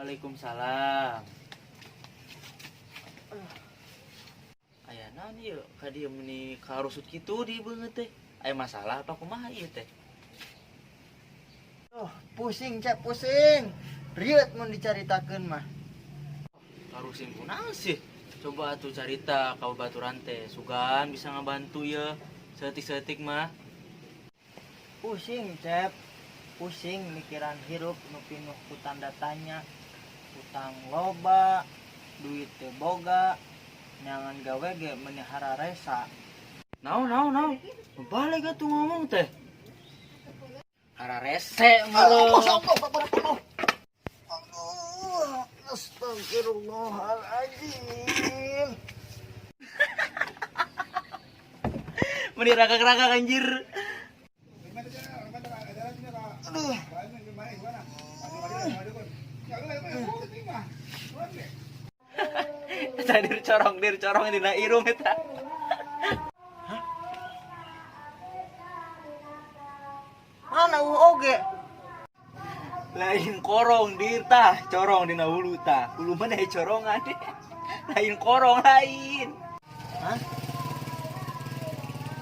Waalaikumsalam. Aya naon ieu ka dieu meuni karusut kitu di beungeut teh. Aya masalah apa kumaha ieu teh? Oh, pusing Cep, pusing. Rieut mun dicaritakeun mah. Karusing kunaon sih? Coba atuh carita ka babaturan teh, sugan bisa ngabantu ya. Saeutik-saeutik mah. Pusing Cep. Pusing mikiran hirup nu pinuh ku tanda tanya. Utang loba, duit teu boga, nyangan gawe ge meuni hararesa. Naon naon naon. Balik atuh ngomong teh. Hararese meureun. Allah, astagfirullahaladzim. Meni ragak-ragak anjir. Aduh. Eta dir corong dina irung eta. Mana eueuh oge? Lain korong dir tah, corong dina hulu tah. Hulu mana corongan. Lain korong lain. Hah?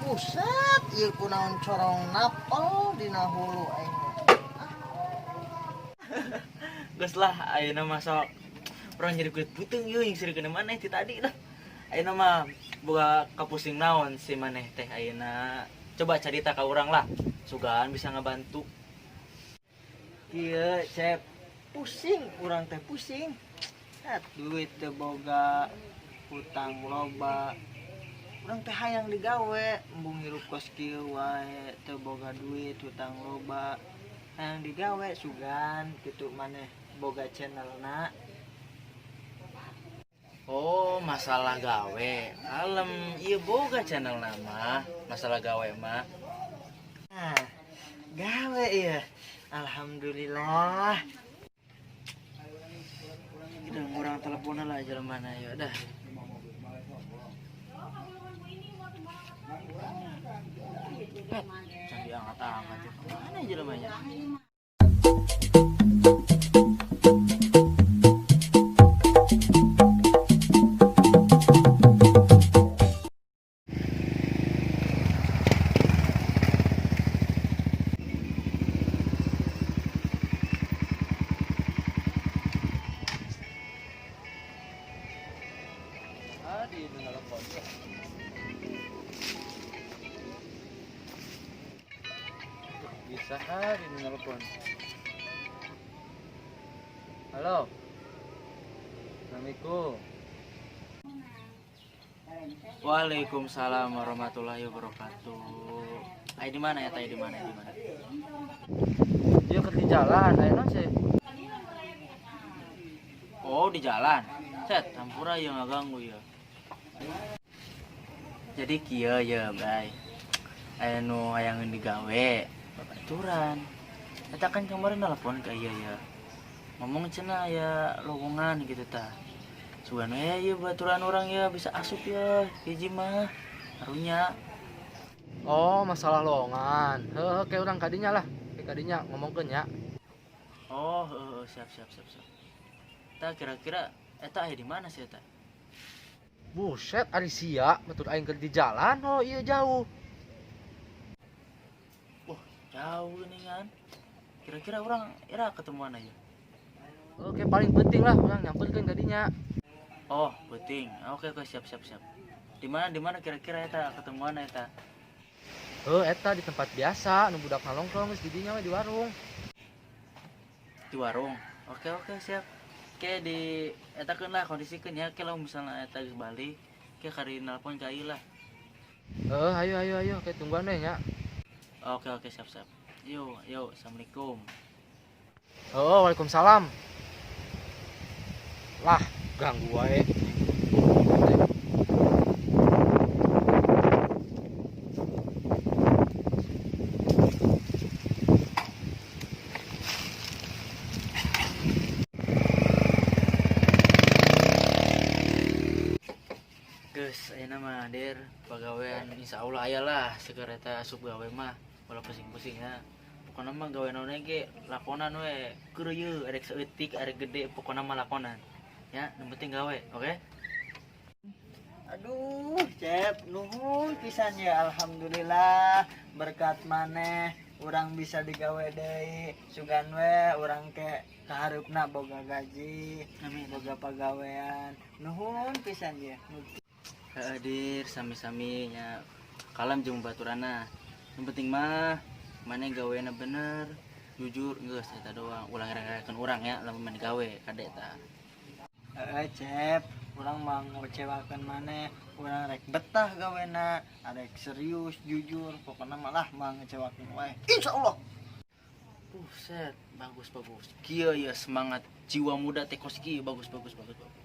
Buset, ieu kunaon corong napel dina hulu aing. Geus lah ayeuna mah sok urang nyeri kulit puting yeuh yang sirikeun maneh ti tadi lah. Ayeuna mah boga kapusing naon si maneh teh ayeuna. Coba carita ka urang lah. Sugan bisa ngabantu. Kieu, Cep. Pusing urang teh pusing. Et duit teu boga, utang loba. Urang teh hayang digawe, embung hirup kos kieu wae, teu boga duit, utang loba. Hayang digawe sugan kitu maneh boga channelna. Oh, masalah gawe. Kalem, ieu boga channel nama, masalah gawe mah. Nah, gawe ieu. Alhamdulillah. Udah ngurang teleponnya lah jalan mana ya dah. Jangan diangkat-angkat ya. Kemana jelemanya? Di telepon. Bisa hari nelpon. Halo. Assalamualaikum. Waalaikumsalam warahmatullahi wabarakatuh. Ayo di mana ya? Ayo di mana? Di mana? Dia ke di jalan, ayo non sih. Oh, di jalan. Set, hampura ya nggak ganggu ya. Jadi kieu ya, bay. Aya nu hayang digawe, babaturan. Eta kan kemarin nelpon ka ieu ya. Ngomong cenah aya lowongan gitu tah. Sugan we ieu baturan orang ya bisa asup ya hiji mah. Karunya. Oh, masalah lowongan. Heuh, kayak urang kadinya lah. Kayak kadinya ngomongkeun ya. Oh, heuh, siap siap siap siap. Tah kira-kira eta aya di mana sih eta? Buset, ari sia, batur aing keur di jalan, oh iya jauh. Wah, jauh ini kan. Kira-kira orang era ketemuan aja. Oke, paling penting lah urang nyamperkeun kadinya. Oh, penting. Oke, oke, siap siap siap. Di mana kira-kira eta ketemuan eta? Heuh, eta di tempat biasa, nu budak nongkrong geus di dinya we di warung. Di warung. Oke, oke, siap. Oke, di eta keun lah kondisikeun ya, ke lamun misalnya eta geus balik, ke kari nelpon ka ieu lah. Heuh, ayo ayo ayo, kayak tungguan deh nya. Oke, oke, siap siap. Yo, yo, assalamualaikum. Oh, waalaikumsalam. Lah, ganggu wae. Geus, ayeuna mah dir pagawean insyaallah aya lah segera eta asup gawe mah, ulah pusing-pusing ya. Pokona mah gawe naon ge lakonan we. Keur ieu arek saeutik arek gede, pokona mah lakonan. Ya, nu penting gawe, oke? Aduh, Cep, nuhun pisan ya, alhamdulillah berkat maneh urang bisa digawe deui. Sugan we urang ke kahareupna boga gaji, Amin. Boga pagawean. Nuhun pisan ya. Heeh, Dir, sami-sami nya, kalem jeung baturana. Yang penting mah maneh gawena bener, jujur, geus eta doang. Ulah ngerek-ngerekeun urang ya lamun maneh gawe, kade tah. Heeh, Cep, urang mah ngecewakeun maneh, urang rek betah gawena, arek serius, jujur, pokoknya malah mah ngecewakeun wae. Insyaallah. Buset, bagus bagus. Kieu ya semangat jiwa muda teh kos kieu, bagus bagus bagus bagus.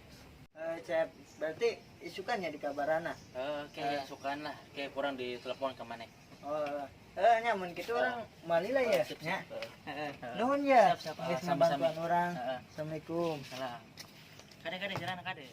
Eh, Cep, berarti isukan ya di kabarana. Oke, ya, isukan lah. Kayak kurang di telepon ke mana? Oh, eh nya mun kitu urang malila ya. Sip, Nya. sip. Heeh. Nuhun ya. Siap, siap. Geus Sami-sami. ngabantuan urang. Heeh. Assalamualaikum. Salam. Kade kade jalan kade.